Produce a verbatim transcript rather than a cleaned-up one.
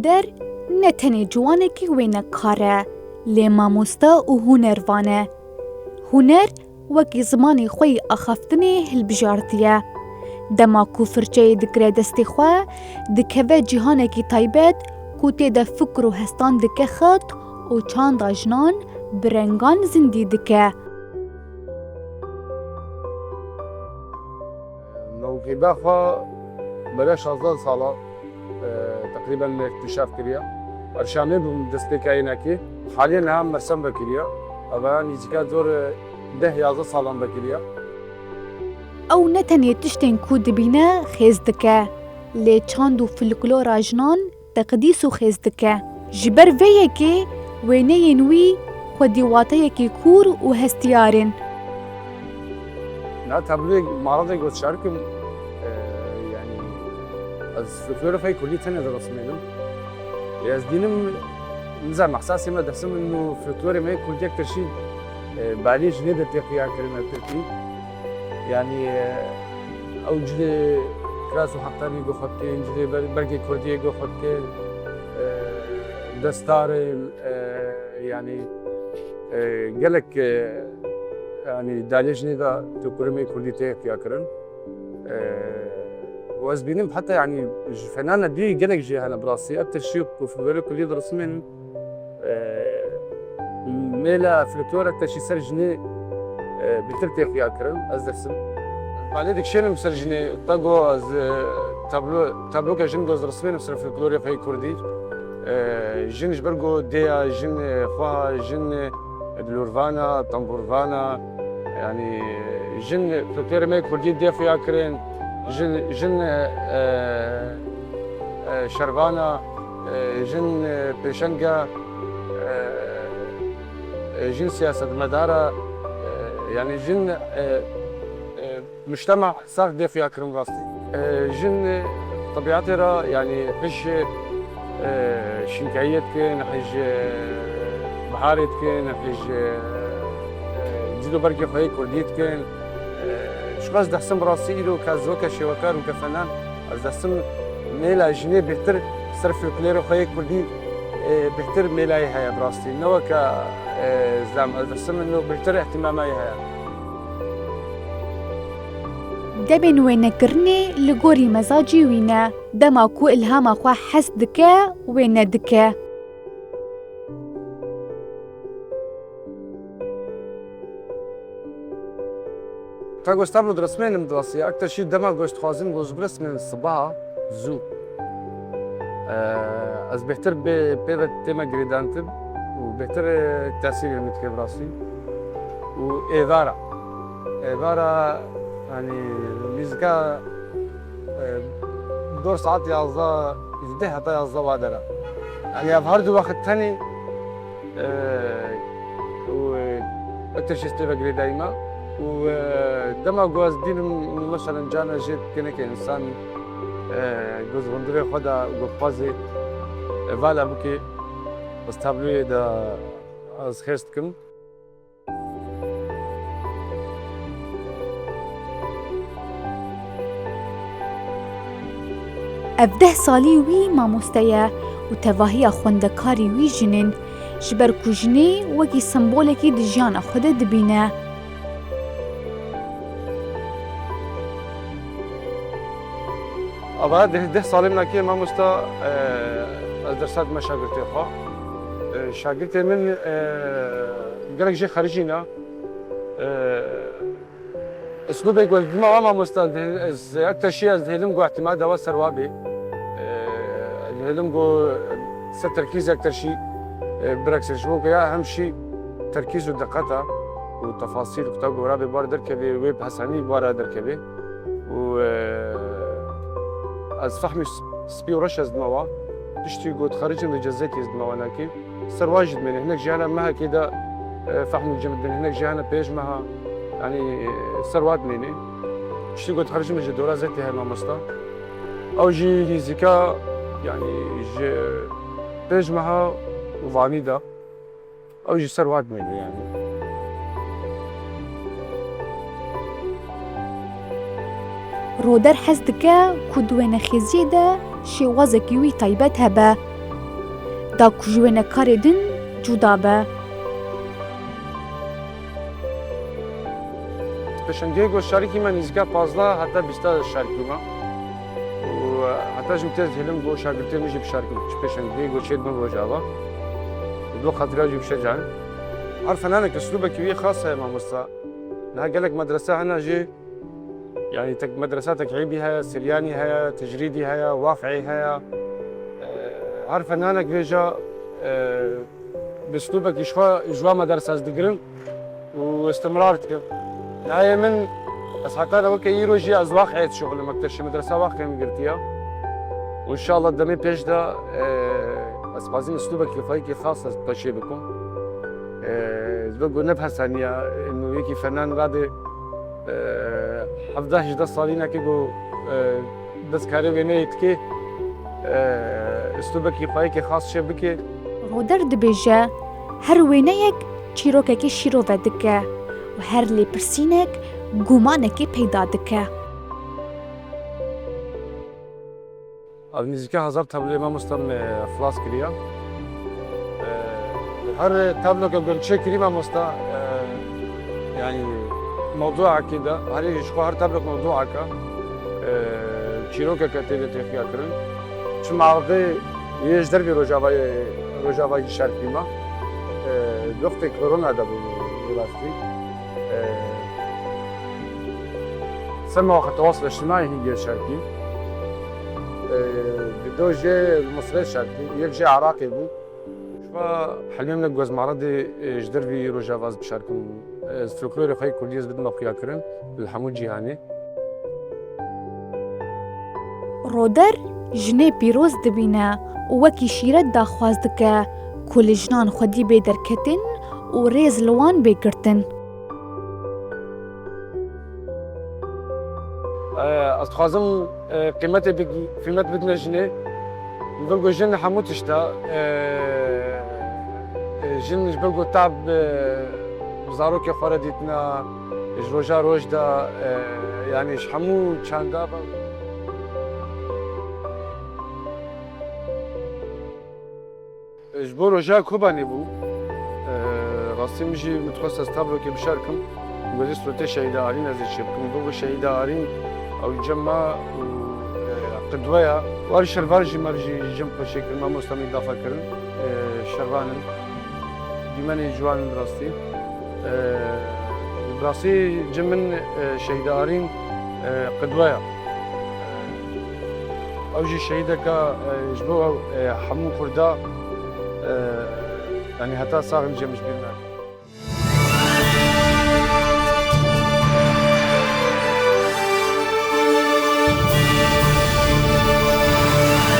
Huner ne tenê ciwanekî wênekar e, lê mamoste û hunervan e. Huner wekî zimanê xwe yî axaftinê hilbijartiye. Dema ku firçeyê digire destê xwe, dikeve cîhanekî taybet ku tê de fikr û hestan dike xet û çanda jinan bi rengan zindî dike. Mewhîbe xwe bere şazdeh sala, e, teqrîben me îktîşaf kiriye. Erşamê bûm destpêkayînekê. Haliye niha mersem vekiriye. Eva nîzîka zor, e, deh yazdeh salan vekiriye. Ew ne tenê tiştên ku dibîne xêz dike, lê çand û folklora jinan teqdîs û xêz dike. Ji ber vê yekê wêneyên wî xwedî wateyekî kûr û hestiyar in. Na tabloyê maradê got şarikim, e, yani ez folklorê xwe yê kurdî tenê diresimênim. Ez dînim, nizam ehsasê me dersim û folklorê me yê kurdî yek tiştî, e, balê jinê de tê xuya kirin tirkî. Yani, e, ew cilê kiras û haqdarî go xwe dikin, cilê ber-, bergê kurdiyê go xwe dikin, e, destarên, e, yani, e, gelek, e, yani, dalê jinê de tu kurimê kurdî tê xuya kirin. E, û ez bînim heta, yani, ji fenana dî gelek jê hene bi rastî. Ev tiştî ku folklorê kurdî diresimên, e, mêla folklorek te jî ser jinê, e, bêtir tê xuya kirin, ez dersim. Balê dikişênim ser jinê, ta go ez, e, tablo, tabloke jin go ez diresimênim ser folklorê xwe yê kurdî. E, jin ji ber go dêya, jin, e, xweha, jin, e, dilûrvana, tembûrvana, yani jin folklorê me yê kurdî dê xuya kirin, jin, jin, e, e, e, şervana, e, jin, e, pêşenga, e, e, jin siyasetmedara, e, yani jin, e, e, mujtema sax dê xuya kirin rastî. E, jin, e, tebiatê re, yani hij, e, şînkayiyê dikin, hij, e, biharê dikin, hij, e, e, cîl û bergê xwe yê kurdî dikin. E, ji xwe ez dehsim bi rastî îro ke ez weke şêwekar û ke fenan, ez dehsim mêla jinê bêhtir ser folklorê xwe yê kurdî, e, bêhtir mêlayê heye bi rastî. Ne weke, e, zam, ez dehsim ino bêhtir îhtîmamê heye. Demên wênekirinê li gorî mezacî wî ne. Dema ku îlhama xwe hes dike, wêne dike. Ta goşt tablo diresmênim di rastî. Ekte şî dema goşt dixwazim goşt biresmênim sibaha zû. Ee, ez bêhtir bê, pê ve tême girêdantin û bêhtir, e, tesîrê min dike bi rastî. Û êvara. Êvara, yanî, nîzika, e, dor saet yazdeh, deh heta yazdeh wa dera. Yanî, ev her du wext tenê, e, û, e, ekte şî stê ve girêdayî me. Û, e, dema ku ez dînim, mesela, cana jê kineke însan, e, goz hundirê xwe de, goz xwezê, e, vala bike, ez tabloyê de ez xêz dikim. Ev deh salî wî mamoste ye û tevahiya xwendekarî wî jin in, ji ber ku jinê wekî sembolekî di jiyana xwe de dibîne. Ava deh, deh salê min a kê mamosta, e, ez dersa dime şagirtê xwe. E, şagirtê min, e, gelek jê xericî ne. E, Uslûbê ku ez dima wa mamosta, ez, ez ekte şî ez dihêlim ku îhtîmal dawa ser wa bê. E, ez dihêlim ku ser terkîz ekte şî, e, birekse ji bo ku ya hem şî terkîz û diqeta û tefasîl ku ta gora bê bar derkevê, wê bi hesanî bara derkevê. Û, e, ez fehmî sp-, spî û reş ez dima wa. Tiştî ku dixericin li cezekê ez dima wa nakê. Ser wa jî dimêne. Hinek jiyana mehekê de, e, fehm û cem dibin. Hinek jiyana pêş meha, yanî, e, ser wa dimêne. Tiştî ku dixericin ji dora zetê her mamosta. Ew jî nîzîka, yanî, ji pêş meha û vanî de. Ew jî ser wa dimêne, yanî. Roder hez dike ku di wênexêziyê de şêwazekî wî taybet hebe. da ku ji wênekarê din cuda be. Pêşengehê ku şarikî me nîzîka pazdeh heta bîsta şarikî me. Û heta jî tez dihilim ku şagirtê min jî bişarikim. Çi pêşengehê ku çêdibin Rojava. Li dû xatira jî bişecanin. Her fenanek uslûbekî wî xas heye mamosta. Niha gelek medrese hene jî. Yanî tek medresa tekîbî heye, siryanî heye, tecrîdî heye, waf'î heye. Her fenanek vêja bi uslûbekî ji xwe ji wan medrese ez digirim û istimrar dikim. Nayê min ez heta de weke îro jî ez waf'ê dişuxulim, mekteşê medresa waf'ê min girtiye. Û înşallah demê pêş de ez xwazim uslûbekî xwe yekî xas ez peşê bikim. Ji bo ku ne bi hesaniya, ino yekî fenan radê hevdeh hejdeh salînekê ku destkarê wêneyê dike, uslûbekî xwe yekê xas çê bike. Roder dibêje, her wêneyek çîrokekî şîrove dike û her lêpirsînek gumanekê peyda dike. Ev nîzîka hezar tabloyê mamosta me xilas kiriye. Her tabloke ku em çêkirî mamosta, yanî mewduekê de, herî ji xwe her tablok mewduek e, çîrokeke tê de tê xuya kirin. Çi merdê yê ji dervî Rojavayê, Rojavayê şerpî me. Wextê korona de bû rastî. Sema xetewasla şinayê hîngê şerpî. Di do jê Misrê şerpî, yek jê Iraqê bû. Şifa helmê min e ku ez maredê ji dervî Rojava ez bişerkim. Ez folklorê xwe yê kurdî ez bidim xuyakirin li hemû cîhanê. Roder jinê pîroz dibîne û wekî şîret daxwaz dike ku li jinan xwedî bê derketin û rêz li wan bê girtin. Ez dixwazim qîmetê qîmet bidine jinê. Li vir ku jin hemû tişt e. Jin ji ber ku tab bi zarokê xwe re dîtina, ji roja roj de, yanî ji hemû çanda ve. Ji bo roja Kobanê bû. Rastî min jî min dixwest ez tablokê bişerkim. Wezî sûretê Şehîda Arîn ez ê çêbikim. Bo ku Şehîda Arîn ew cem me û qidwe ye. War şervan jî me jî cem xwe çêkir, mamosta min îdafe kirin. Şervan in. Dîmenê ciwan in rastî. Bi rastî cem min Şehîda Arîn qidwe ye. Ew jî şehîdeke ji bo hemû Kurda, yanî heta sax in cem ji bîr nake.